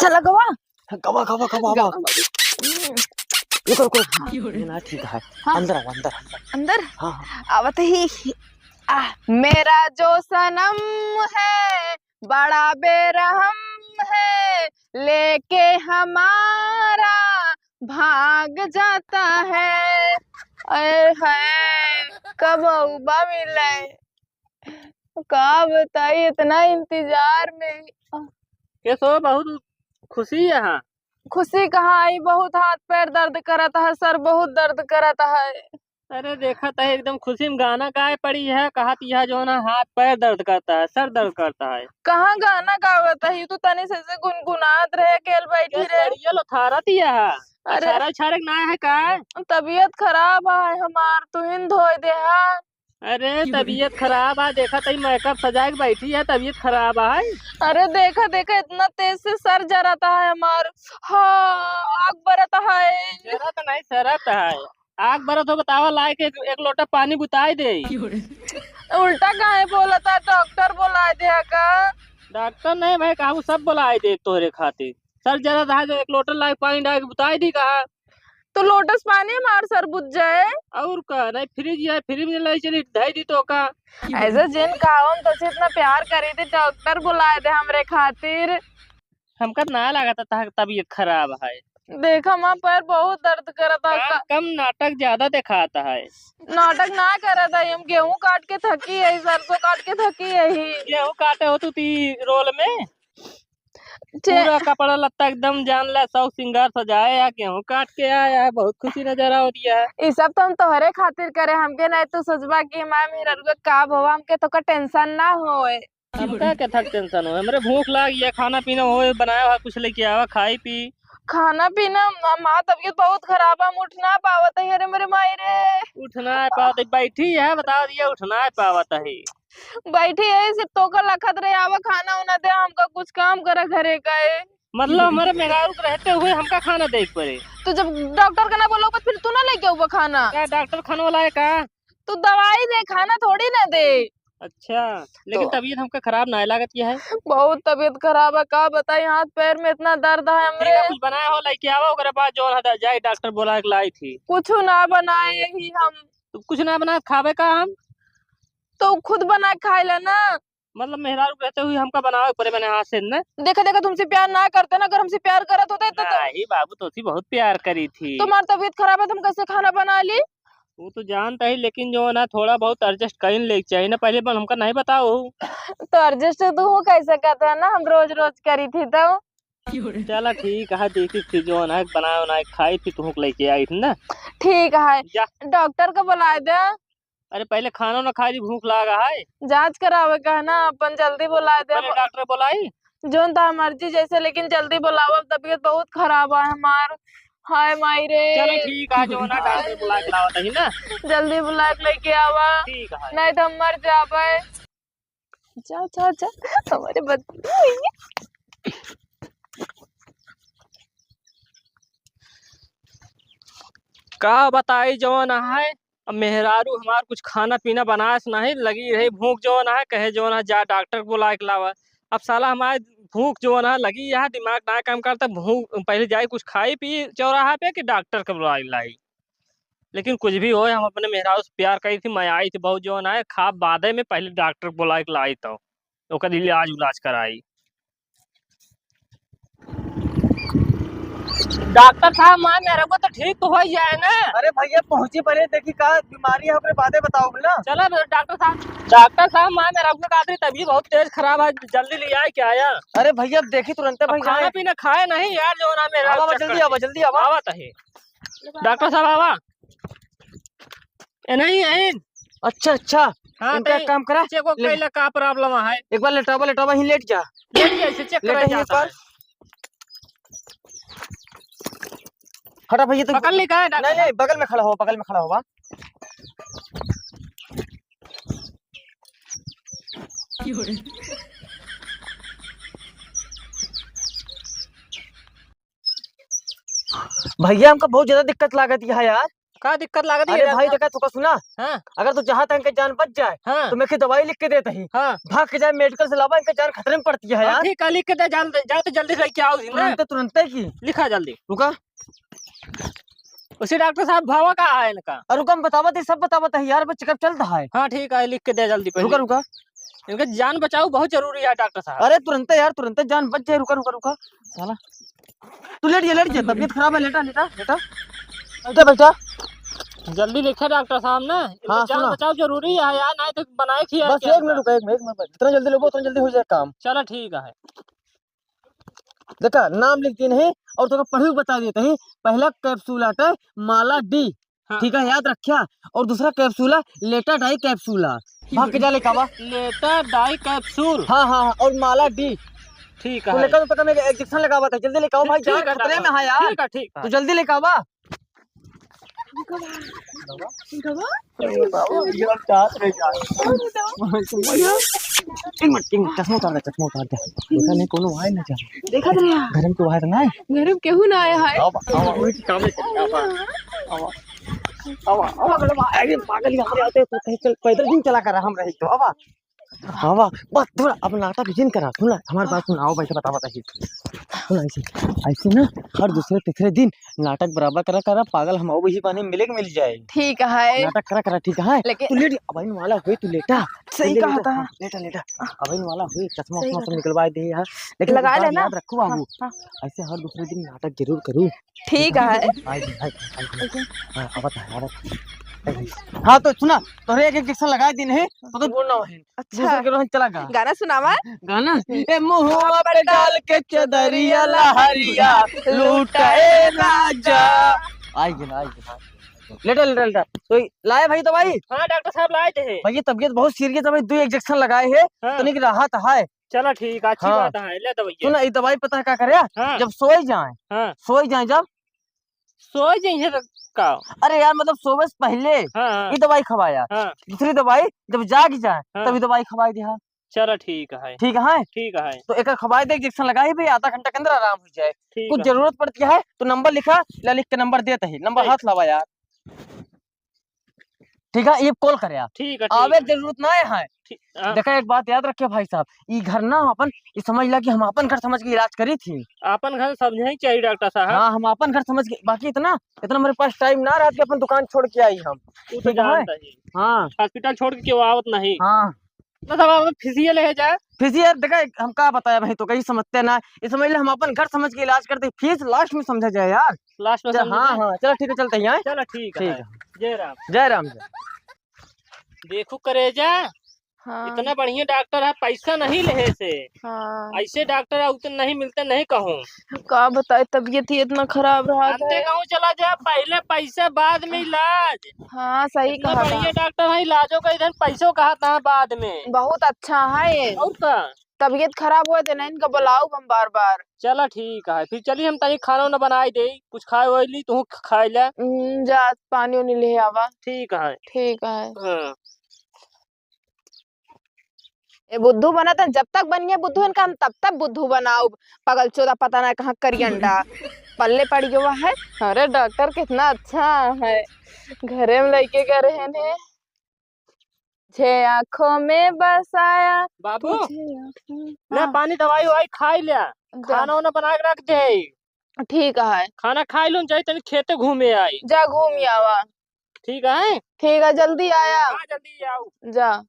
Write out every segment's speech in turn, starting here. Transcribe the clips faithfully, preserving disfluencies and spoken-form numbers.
चला गवा। गवा, गवा, गवा, गवा। गवा। रुको, रुको। हाँ, ये ना ठीक है। हाँ। अंदर आओ, अंदर, अंदर। अंदर? हाँ, हाँ। आवत ही। आ, मेरा जो सनम है, बड़ा बेरहम है, लेके हमारा भाग जाता है। आए हाय, कब अउबा मिले? का बताई, इतना इंतजार में। कैसो, बहुत खुशी है? खुशी कहाँ आई, बहुत हाथ पैर दर्द करत है सर, बहुत दर्द करत है। अरे देखत है एकदम खुशी में गाना गाए पड़ी है, कहत यह जो ना हाथ पैर दर्द करता है, सर दर्द करता है। कहाँ गाना गावत है, तू तनी से, से गुनगुनात रहे, अकेल बैठी रहे। गाड़िया लो थारत ही है। अरे। अछारा उछारे के ना है का? तबीयत खराब है हमार, तू ही धोए दे हा। अरे, तबीयत खराब है, देखत ही मेकअप सजाए के बैठी है, तबीयत खराब है। अरे देखा, देखा, इतना तेज से सर जरत है हमार। हाँ, आग बरत है। जरत नहीं, सरत है। आग बरत हो, बतावा, लाए के एक, एक लोटा पानी बुताई दे। उल्टा काहे बोलत है, डॉक्टर बोलाए दे का? डॉक्टर नहीं भाई, कहूँ सब बोलाए दे तोहरे खातिर। सर जरत है, जो एक लोटा लाए पानी डाल के बुताई दी कहा। तो लोटस पानी मार सर बुझ जाए। और का, नहीं फ्रिज है, फ्रिज में ले चली, धई दी तो का। ऐसे जिन कहा हम तो इतना प्यार करी थी, डॉक्टर बुलाए दे हमरे खातिर। हमका ना लागत है तहार तबीयत खराब है। देख, हमार पैर बहुत दर्द करत है। काम का कम, नाटक ज्यादा देखात है। नाटक ना करत है, हम गेहूं काट के थकी है, सरसों काट के थकी है। गेहूं काटे हो तू ती रोल में? छे- पूरा कपड़ा लत्ता एकदम जान ला, शौक सिंगार सजाए या गेहूं काट के आया है, बहुत खुशी नजर आ रही है। ई सब तो हम तोहरे खातिर करे, हमके नहीं तू सोचबा कि माँ मेहररुआ का भवा, हमके तो का टेंशन ना होए। हमका के थक टेंशन हो, हमरे भूख लाग ये, खाना पीना हो, बनाया हुआ कुछ लेके आवा, खाई पी। खाना पीना, माँ, माँ तबीयत बहुत खराब है, हम उठ ना पावत है। अरे मेरे माई रे। उठ ना पावत है, बैठी है, बता दिया, उठ ना पावत है। बैठी है, सिर्फ तोका लखत रहे, आवा खाना उना दे, हमका कुछ काम करा घरे का है। मतलब हमारे मेहरारू के रहते हुए हमका खाना दे के पड़े? तो जब डॉक्टर का ना बोलो, फिर तू ना लेके आऊबा खाना? क्या डॉक्टर खाने वाला है का? तू दवाई दे, खाना थोड़ी ना दे। अच्छा, लेकिन तो तबीयत हमका खराब ना लागत यह है। बहुत तबीयत खराब है, का बताई, हाथ पैर में इतना दर्द है हमरे। ठीक है, कुछ बनाया हो, लेके आवा, ओकरे बाद जो है, जाए डॉक्टर बोला के लाई थी। कुछ ना बनाए ही हम। तो कुछ ना बना खावे का हम? तो खुद बना के खाए ला ना। मतलब मेहरारू रहते हुए हमका बनावे पड़े, मैंने हाथ से न। देखा, देखा, तुमसे प्यार ना करते ना, अगर हमसे प्यार करत होते तो, तो नहीं बाबू, तोसी बहुत प्यार करी थी। तुम्हारी तबीयत खराब है, तुम कैसे खाना बना ली? वो तो जानता ही, लेकिन जो है ना, थोड़ा बहुत एडजस्ट कर ले चाहिए ना, पहले बन हमका नहीं बताओ। तो एडजस्ट तो हो कैसे कहते हैं ना, हम रोज रोज करी थी तो। चला ठीक है, देखी फिर जो है ना, बनाए उनाए खाई, फिर तुमको लेके आई थी ना। ठीक है, जा। डॉक्टर को बुलाए दे। अरे पहले खाना ना खाई, भूख लागा है। जांच करावे का है ना, अपन जल्दी बुलाए दे। पहले डॉक्टर बुलाई। जोन ता मर्जी जैसे, लेकिन जल्दी बुलावा, तबीयत बहुत खराब है हमार। हाय माई रे। चलो ठीक है, जो ना डॉक्टर बुला के लावा तही ना। जल्दी बुला के लेके आवा। ठीक है। नहीं तो हम मर जाबे। जा, जा, जा, हमारे बदबू है। का बताई जवन है, अब मेहरारू हमार कुछ खाना पीना बनाए से नहीं, लगी रही भूख जवन है, कहे जवन है जा डॉक्टर को बुला के लावा। अब साला हमारे भूख जवन है लगी, यह दिमाग ना काम करता, भूख पहले जाए कुछ खाई पी चौराहा पे कि डॉक्टर को बुला के लाई। लेकिन कुछ भी होए, हम अपने मेहरारू से प्यार करी थी, मैं आई थी बहुत जवन है, खा बादे में पहले डॉक्टर को बुला के लाई तो ओकर इलाज उलाज कराई। डॉक्टर साहब, माँ मेरे को तो ठीक तो हो ही जाए ना। अरे भैया, पहुँची पहले, देखी का बीमारी है, ओकरे बादे बताओ ना। चलो ना, डॉक्टर साहब, डॉक्टर साहब, माँ मेरे को का तबीयत बहुत तेज खराब है, जल्दी ले आए क्या आया? अरे भैया, देखी तुरंते अब भाई खाना जाए। पीना खाए नहीं यार, जवन है मेरा आवा, आवा, चक्कर जल्दी है। आवा, जल्दी आवा। आवा तो है। डॉक्टर साहब, आवा। ए, नहीं, ए। अच्छा, अच्छा। हाँ, इनका तो एक काम करा। चेक वो ले। कैला का प्रॉब्लम है? एक बार लेटावा, लेटावा, ही लेट जा। लेट जा, इसे चेक लेट करा ही एक जाता बार। है। हटा भैया, तू पकड़ ली का है, डॉक्टर नहीं, साहब? नहीं, बगल में खड़ा हो, बगल में खड़ा होवा। भैया, हमका बहुत ज्यादा दिक्कत लागत है यार। का दिक्कत लागत है अरे भाई, डॉक्टर? देखा, तू का सुना? हाँ। अगर तू चाहत है इनके जान बच जाए, हाँ। तो मैं के दवाई लिख के देत ही। हाँ। भाग के जाए मेडिकल से लावा, इनके जान खतरे में पड़ती है हाँ, यार। ठीक है, लिख के दे, जा, जा तो जल्दी से लेके आओ इन्हें। तुरंते, तुरंते की। लिखा जल्दी। रुका। उसी डॉक्टर साहब, भावा का है इनका? अरे रुका, हम बतावत ही, सब बतावत ही यार, बस चेकअप चलता है। हाँ, ठीक है, लिख के दे जल्दी पहले। रुका, रुका। इनके जान बचाओ, बहुत जरूरी है डॉक्टर साहब। अरे तुरंते यार, तुरंते जान बच जाए। रुका, रुका, रुका। साला, तू लेट जा, लेट जा, तबीयत खराब है, लेटा, लेटा, लेटा। बैठा, बैठा। जल्दी लिखे डॉक्टर साहब ना, इनके हाँ, जान सुना। बचाओ जरूरी है यार, नहीं तो बनाए खिया बस क्या एक मिनट होता? रुका, एक मिनट, एक मिनट, जितना जल्दी लेबो, उतना जल्दी हो जाए काम। चला ठीक है। देखा, नाम लिख दीन ही और तोका पढ़े बता देत ही। पहला कैप्सूल आटे माला डी, हाँ। ठीक है, याद रखिया। और दूसरा कैप्सूल है लेटा डाई कैप्सूल है। भाग के जा लेके आवा। लेटा डाई कैप्सूल। हाँ, हाँ, हाँ, और माला डी। ठीक तो है। लेकर तो तक मैं इंजेक्शन लगावा था, जल्दी लेके आओ भाई, ठीक जान है, खतरे में है यार। ठीक है, ठीक है। तू जल्दी लेके आवा। अरे बाबा, ये हम चाहत रहे यार। एक मिनट, एक मिनट, चश्मा उतार दे, चश्मा उतार दे। देखा नहीं, कोनो आए ना जा। देखा तो नहीं। घर में क्यों आए ना? घर में केहू ना आया है। अब, अब, अब, काम है, अब, अब, अब, अब, अरे पागल, यहाँ पे आते तो कहीं चल, पैदल दिन चला कर हम रही तो, अब। हाँ, वाह, बस थोड़ा अब नाटक जिन करा। सुन ना, हमार बात सुन, आओ बैठे, बतावा, बताइए। सुन, ऐसे, ऐसे ना, हर दूसरे तीसरे दिन नाटक बराबर करा, करा, पागल, हम आओ वही बहाने मिले के मिल जाए। ठीक है। नाटक करा, करा, ठीक है। लेकिन तू लेट, अब आइन वाला हुए, तू लेटा। सही तू ले, कहा लेटा, था। हाँ, लेटा, लेटा। अब आइन वाला हुए, चश्मा सही उश्मा कहा सब था। निकलवा दे यार। लेकिन लगा एक बात लेना। याद रखो हाँ, बाबू, हाँ। ऐसे हर दूसरे दिन नाटक जरूर करू। ठीक है। आई, आई, आई, आई। ओके। हाँ, आवत है, आवत है। हाँ, तो सुना, तोहरे एक इंजेक्शन लगा दिन है, तो तो बोलना है। अच्छा। दूसरे के रोहन चला गा। गाना सुनावा। गाना? ए मुहुआ पे डाल के चदरिया लहरिया लूटा ए राजा। आई गे ना, आई गे ना। लेटा, लेटा, लेटा। तो लाए भाई दवाई? हाँ, डॉक्टर साहब लाए थे। भाई, ये तबीयत बहुत सीरियस है भाई, दो इंजेक्शन लगाए हैं, हाँ। तनिक राहत है। चला ठीक है, अच्छी हाँ। बात है, ले दवाई। सुन, ये दवाई पता है का करे? हाँ। जब सोई जाए, हाँ। सोई जाए जब। सोई जाए तो का? अरे यार, मतलब सोवे से पहले हाँ, हाँ। ये दवाई खवाया। हाँ। दूसरी दवाई जब जाग जाए, हाँ। तभी दवाई खवाई दिया। चला ठीक है। ठीक है? ठीक है। तो एक खवाई दे, इंजेक्शन लगाई भी, आधा घंटा के अंदर आराम हो जाए। ठीक कुछ है। जरूरत पड़ती है तो नंबर लिखा, ला लिख के नंबर देते ही, नंबर ठीक। हाथ लावा यार। ठीक है, ये कॉल करे आप। ठीक है, ठीक आवे है। के जरूरत ना है। ठीक, हाँ। देखा, एक बात याद रखे भाई साहब, ई घर ना अपन, ई समझ ला कि हम अपन घर समझ के इलाज करी थी। अपन घर समझे ही चाहिए डॉक्टर साहब। हाँ, हम अपन घर समझ के, बाकी इतना, इतना हमारे पास टाइम ना रहा कि अपन दुकान छोड़ के आई हम। वो तो ठीक है? जानता ही। हाँ। हॉस्पिटल छोड़ के क्यों आवत नहीं? हाँ। ना सब आप फीसिए ले जा। फीसिए, देखा, हम का बताया भाई, तो कहीं समझते ना, ई समझ ले हम अपन घर समझ के इलाज करते, फीस लास्ट में समझा जाए यार। लास्ट में चल, समझा हाँ, जाए। हाँ, चलो ठीक है, चलते ही हैं। चलो ठीक ठीक है। है। जय राम। जय राम, जय। देखू करेजा, हाँ। इतना बढ़िया डॉक्टर है, पैसा नहीं लेहे से। हाँ। ऐसे डॉक्टर है, उतने नहीं मिलते, नहीं कहूँ। का बताए, तबीयत ही इतना खराब रहा अंते है। कहूँ चला जा, पहले पैसा, बाद में इलाज। हाँ, सही इतना कहा था। बढ़िया डॉक्टर है, इलाजों का इधर पैसों कहा था बाद में। बहुत अच्छा है ये। और का? तबीयत खराब हुआ थे ना, इनका बुलाओ हम बार बार। चला ठीक है, फिर चली हम तनी खाना उना बनाई दे, कुछ खाए वाए ली, तू ख-, खाए ले। हम्म, जा पानी उनी ले आवा। ठीक है। ठीक है। हाँ। ए बुद्धू बनत है, जब तक बनिए बुद्धू इनका हम तब तक बुद्धू बनाउब। पगल चोदा पता ना कहाँ करी अंडा। पल्ले पड़ गया है। अरे डॉक्टर कितना अच्छा है, घरे में लेके गए रहे ने। छे आँखों में बसाया बाबू, तुझे आँखों में। ले हाँ। पानी दवाई ववाई खाई ले, जा। खाना वाना बना के रख दे। ठीक है। खाना खाई लो, जाई तनी खेते घूमे आई। जा घूम आवा। ठीक है? ठीक है, जल्दी आया। हाँ, जल्दी आओ। जा।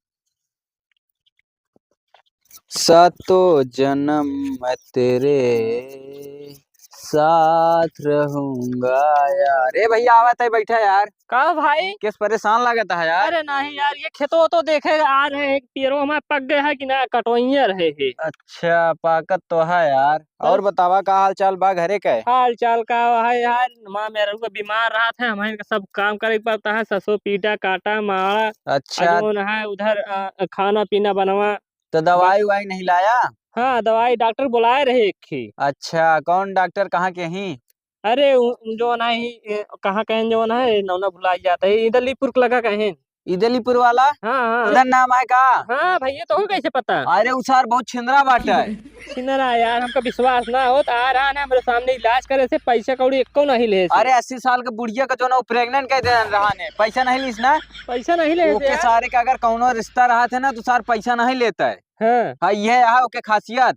सातों जन्म मैं तेरे साथ रहूंगा यार। ए भैया, आवत है, बैठा यार। का भाई? केस परेशान लागत है यार। अरे नहीं यार, ये खेतो तो देखे आ रहे हैं, पेड़ो हमारे पक गए हैं कि ना, कटोइया रहे हैं। अच्छा, पाकत तो है यार। और बतावा, का हाल चाल बा घरे के? हाल चाल का है यार, माँ मेहरारू का बीमार रहत है, हम इनका सब काम करे के पड़ता है, ससो पीटा काटा मारा। अच्छा। आ जौन है उधर, आ, खाना पीना बनवा। तो दवाई ववाई नहीं लाया? हाँ, दवाई डॉक्टर बुलाए रहे एक ही। अच्छा, कौन डॉक्टर, कहाँ के ही? अरे उ, जौन है, ए, कहाँ कहें जौन है, नौना भुलाई जाता है, इधर लीपुर के लगा कहें। इदलीपुर वाला? हाँ, हाँ। उधर नाम है का? हाँ भैया, तो कैसे पता? अरे, उ सार बहुत छिंदरा बाटे। छिंदरा यार, हमका विश्वास ना होत, आ रहा ना हमरे सामने इलाज करे से, पैसा कौड़ी एको नहीं ले से। अरे, अस्सी साल के बुढ़िया का जो ना, वो pregnant कह दे रहा ने, पैसा नहीं लीस ना? पैसा नहीं ले से ओके यार। सारे का अगर कौनो रिश्ता रहत है ना, तो सार पैसा नहीं लेता है। हाँ। हाँ, ये है ओके खासियत।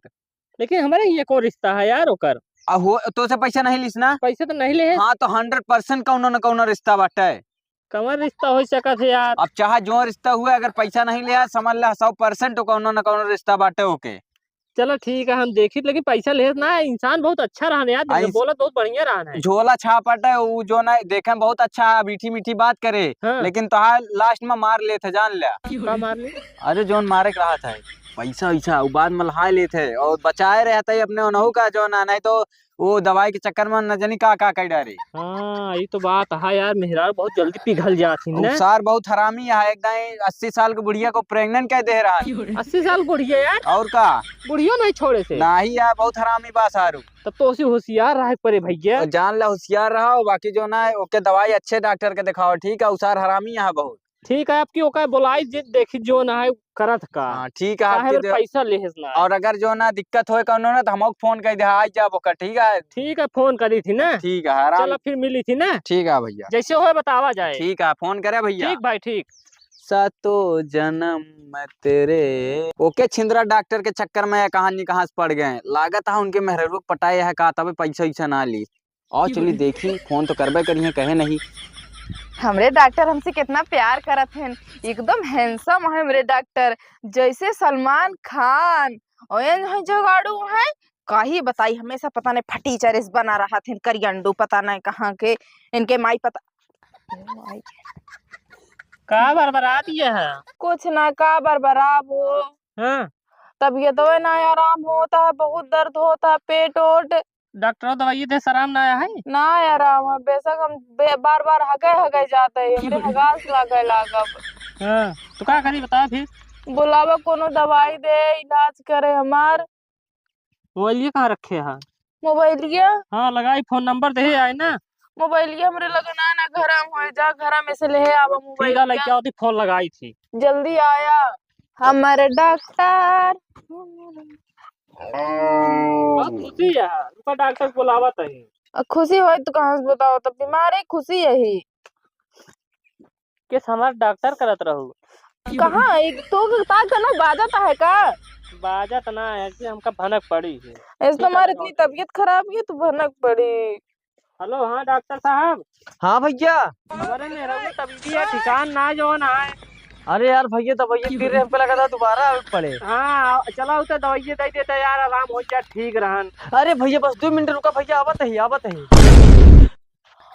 लेकिन हमरे ये कौन रिश्ता है यार ओकर? आ, हो, तो से पैसा नहीं लीस ना? पैसा तो नहीं ले। हाँ, तो hundred percent कौनो न कौनो रिश्ता बाटे। कवन रिश्ता हो सकत है यार? अब चाहे जो रिश्ता हुआ, अगर पैसा नहीं ले, समझ ला, सौ percent कौनो न कौनो रिश्ता बाटे ओके। चलो ठीक है, हम देखी, लेकिन पैसा लेत ना, इंसान बहुत अच्छा रहन यार, आ, इंस- बोलत बहुत बढ़िया रहन है। झोला छापट है, उ जो ना देखे में बहुत अच्छा है, मीठी मीठी बात करे, हाँ। लेकिन तोहार last में मार लेत है, जान ले। का मार ले? अरे जोन मारे के रहत है, पैसा वैसा, उ बाद में लहाय लेत है और बचाए रहत है अपने ओनहु का जो ना, नहीं तो वो दवाई के चक्कर में न जानी का का कर डारे। हाँ, ये तो बात है यार, मेहरारू बहुत जल्दी पिघल जात ही उ ना। सार बहुत हरामी है, एकदम अस्सी साल के बुढ़िया को pregnant कह दे रहा है। अस्सी साल बुढ़िया यार? और का? बुढ़ियो नहीं छोड़े से? नहीं यार, बहुत हरामी बा सारू। तब तो उसी होशियार रहे पड़े भैया। और जान ला होशियार रहा, बाकी जो ना है, ओके दवाई अच्छे डॉक्टर के दिखाओ, ठीक है? उ सार हरामी है बहुत। ठीक है, आपकी ओका बोलाई जे देखी जो ना है करत का। हाँ, ठीक है, काहे आपकी बे दे- पैसा लेहस ना। और अगर जो ना दिक्कत होए कौनो ना, तो हमको फोन कर दे, आ जाब ओकर, ठीक है? ठीक है, फोन करी थी ना। ठीक है, आराम। चलो फिर मिली थी ना। ठीक है भैया। जैसे होए बतावा जाए। ठीक है, फोन करे भैया। ठीक भाई, ठीक। सातों जन्म तेरे। ओके छिंदरा डॉक्टर के चक्कर में कहाँ नहीं कहाँ से पड़ गए। लागत है उनके मेहरारू के पटाए है का, तबे पैसा वैसा ना ली। और चली देखी, फोन तो करबे करिहे, कहे नहीं। हमरे डॉक्टर हमसे कितना प्यार करत हैं, एकदम handsome है हमरे डॉक्टर, जैसे सलमान खान। और ये जो जुगाड़ू है, काही बताई, हमेशा पता नहीं फटीचर इस बना रहत हैं, करियंडू पता नहीं कहाँ के, इनके माई पता। का बरबरात ये है? कुछ ना, का बरबराब हो? हाँ। तबीयतवे ना आराम होता है, बहुत दर्द होता है, पेट ओट। डॉक्टर दवाई दे, आराम ना आया है? ना आराम है, बेशक हम बे-, बार बार हगे हगे जाते हैं, हमरे हगास लागे लागब। हाँ, तो का करी बता फिर? बुलावा कोनो दवाई दे, इलाज करे हमार। मोबाइलिया कहाँ रखे है? मोबाइलिया? हाँ, लगाई, फोन नंबर दे आए ना। मोबाइलिया हमरे लगे ना, ना घर में होए, जा घर में से ले आवा ठीक है, मोबाइलिया। लेके आओ, तो फोन लगाई थी। जल्दी आया। हमर डॉक्टर। बहुत खुशी है, रुका डॉक्टर बुलावत है। आ, खुशी होई तो कहाँ से बताओ, तब बीमारी खुशी यही। केस हमार डॉक्टर करत रहू। कहाँ? एक तो ताक ना बाजत है का? बाजत ना है कि हमका भनक पड़ी है। इस ठीक है, तुम्हारी इतनी बताओ। तबीयत खराब है तो भनक पड़ी। हेलो, हाँ डॉक्टर साहब। हाँ भैया। हमारे मेहरारू तबीयत है, ठिकान ना जो ना है। अरे यार भैया, दवाइया गिर रहे, हमको लगा था दोबारा आवे पड़े। हाँ, चला उसे दवाइया दे देता यार, आराम हो जाए, ठीक रहन। अरे भैया बस दो मिनट रुका भैया, आवत ही, आवत ही।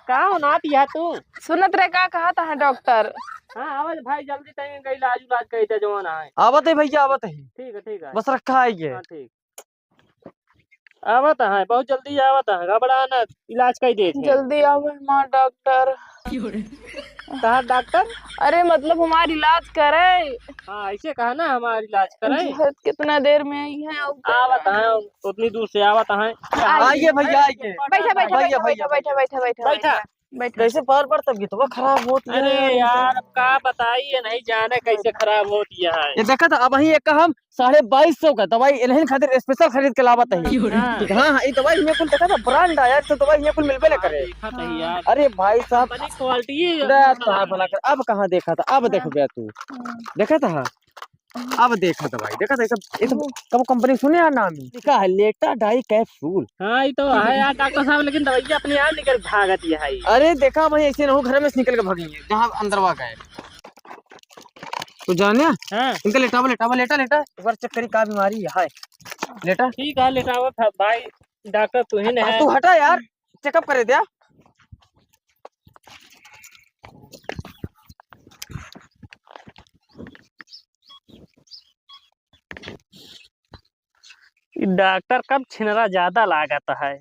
का हो नात या तू? सुनत रहे का कहत है डॉक्टर? हाँ, आवाज भाई जल्दी तई गई इलाज उलाज कही दे जवान आए। आवत ही भैया, आवत ही। ठीक है, ठीक है। बस रखा है ये। हाँ, ठीक। आवत है, बहुत जल्दी आवत है, घबरा ना, इलाज कही दे थे। जल्दी आवे हमार डॉक्टर। कहाँ डॉक्टर? अरे मतलब हमार इलाज करे। हाँ, ऐसे कहा ना, हमार इलाज करे। बहुत कितना देर में आई है, आओ। आवत है, उतनी दूर से आवत है। आइए भैया, आइए। बैठा, बैठा, भैया, बैठा, भैया, बैठा, बैठा, बैठा, बैठा। बैठा। बैठा। कैसे बार बार तबीयतवा खराब होत है अरे यार, यार, अब का बताई, ये नहीं जाने कैसे खराब होत है। ये देखा था, अब वही एक हम साढ़े बाईस सौ का दवाई इन्हीं खातिर special खरीद के लावत है। हाँ। हाँ, हाँ, ये दवाई हमें कुल देखा था, brand है यार, तो दवाई हमें कुल मिलबे ना करे। देखा था यार। अरे भाई साहब, कंपनी quality है। अरे यार, साहब भला कर, अब कहाँ देखा था, अब देख बे तू। हाँ। देखा था? अब देखा दवाई, देखा था, ये सब, ये सब कब कंपनी सुने यार नाम ही? लिखा है Leta Dye capsule। हाँ, ये तो है यार डॉक्टर साहब, लेकिन दवाई अपने आप निकल भागत है। अरे देखा भाई, ऐसे ना हो, घर में से निकल के भागी है, जहाँ अंदरवा गए। तो जाने? हाँ। इनका लेटावा, लेटावा, लेटा, लेटा, एक बार check करी का बीमारी है। लेटा। ठीक है, लेटावा था भाई, डॉक्टर तू ही ने आ, है। तू हटा यार, checkup करे द्या। ई डॉक्टर कब छिनरा ज्यादा लागत है।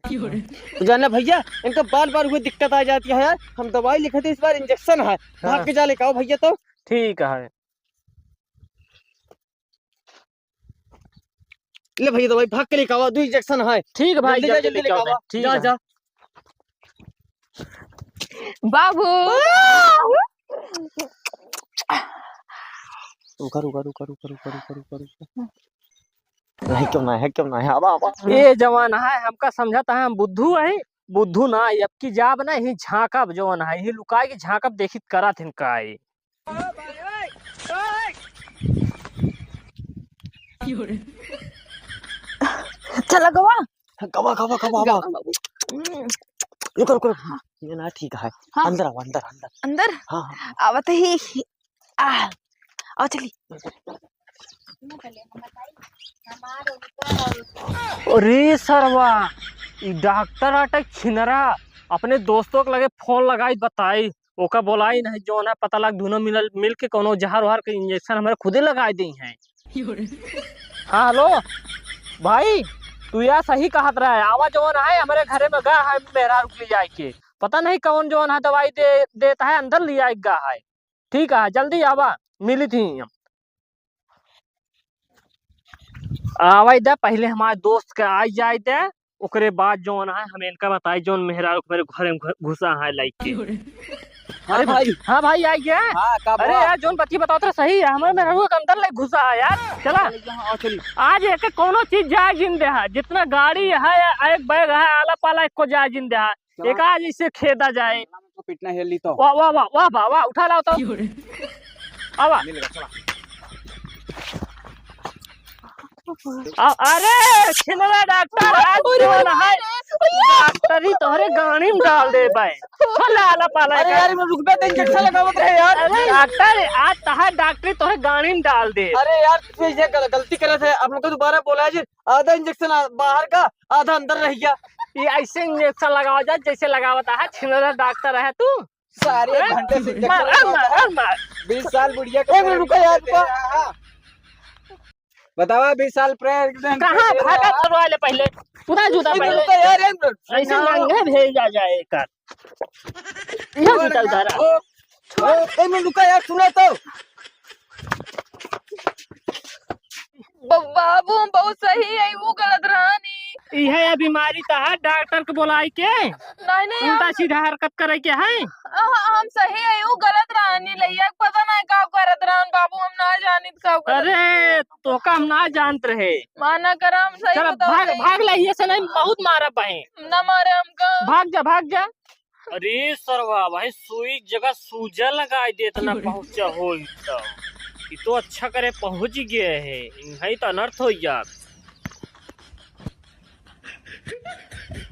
तो जाने भैया, इनका बार बार हुए दिक्कत आ जाती है यार। हम दवाई लिखे थे, इस बार injection है, हाँ। भाग के जा लेके आओ भैया। तो ठीक है। ले भैया, दवाई भाग के लेके आवा, दो injection है। ठीक है भाई, जल्दी जा, जल्दी जल्दी लेके लेके आओ, आवा। ठीक जा, है। जा। बाबू। रुका, रुका, रुका। नहीं, क्यों ना है, क्यों ना है, आवा, आवा। ए जवान है, हमका समझत है हम बुद्धू है, बुद्धू ना, अब की जाब ना, ही झांकब जवन है, ही लुकाई के झांकब, देखित करत हिन का है। चला गवा। गवा, गवा, गवा, गवा। गवा बाबू। रुको, रुको, रुको। हाँ। ये ना ठीक है। हाँ। अंदर आओ, अंदर, अंदर। अंदर? हाँ, हाँ, हाँ। आवत ही। आ, आओ चली। अरे सरवा, ई डॉक्टर आटे छिनरा, अपने दोस्तों के लगे फोन लगाई बताई, ओका बोलाई नहीं, जौन है पता लग, दोनों मिलल, मिल के कौनो जहर वहर के इंजेक्शन हमरे खुदे लगाई देई हैं। हाँ, हेलो भाई, तू या सही कहत रहा है, आवा जौन है हमरे घरे में गा है मेहरारू के ले जाए के, पता नहीं कौन जौन है दवाई दे देता है, अंदर ले आए गा है। ठीक है, जल्दी आवा, मिली थी हम। आवे दे, पहिले हमारे दोस्त के आई जाए दे, ओकरे बाद जौन है हम इनका बताई, जौन मेहरारू मेरे घरे में घु-, घुसा है लाइक के। अरे भाई। हाँ भाई, आई गया। हाँ, का अरे बोला? यार, जौन बतिया बताओ तो सही है, हमारे मेहरारू के अंदर लाइक घुसा है यार। चला। चल, यहाँ, आओ, चल। आज एक कौनो चीज जाए जिन दे है, जितना गाड़ी है, एक बैग है, आला पाला एक को जाए जिन दे है। चला। एक आज इसे खेदा जाए। तो पिटना हेल ली तो। वाह, वाह, वाह, वाह, वाह, वाह, उठा लाओ तो। आवा। मिल गया, चला। आ, अरे, छिनरा डॉक्टर, आज अरे, कौन है? अरे, डॉक्टरी तोहरे गाड़ी में डाल दे भाई। चल, आला पाला अरे कर। यार, मैं रुक बे, तो इंजेक्शन लगावत रहे यार। अरे डॉक्टर, आज तहार डॉक्टरी तोहरे गाड़ी में डाल दे। अरे यार, तू ये गल-, गलती करे थे, अब हमको दोबारा बोला है जी, आधा इंजेक्शन आ-, बाहर का, आधा अंदर रह गया। ये ऐसे इंजेक्शन लगावा जा, जैसे लगावत है छिनरा डॉक्टर है तू। सारे हैं? घंटे से इंजेक्शन मार, अरे मार, लगावत है। अरे मार। बीस साल बुढ़िया के एक मिनट रुको यार, रुको। हाँ। बतावा, बीस साल प्रेग्नेंट कहाँ है। भागा करवा ले पहले, पूरा जूता एक मिनट पहले। रुको यार, एक मिनट। ऐसे हाँ। नंगे भेजा जाए कर। यह जूता उतारा। ओ, ओ, एक मिनट रुको यार, सुनो तो। ब-, बाबू, हम बहुत सही है, वो गलत रहनी। इहे बीमारी त है, डॉक्टर के बोलाई के नहीं, नहीं, उल्टा हम सीधा हरकत करे के है। अ, हम सही है, वो गलत रहनी, लइया के पता नहीं का करत रहन बाबू, हम ना जानित का करत। अरे, तोका हम ना जानत रहे। माना कर, हम सही चल, बताओ भाग, सही। भाग ले, ये से नहीं, बहुत मारा पाए। ना मारे हमका। भाग जा, भाग जा। अरे सरवा, भाई सुई जगह सूजन लगाई दे, इतना पहुँचा हो तो। ये तो अच्छा करे पहुँच गए है, नहीं तो अनर्थ हो जात।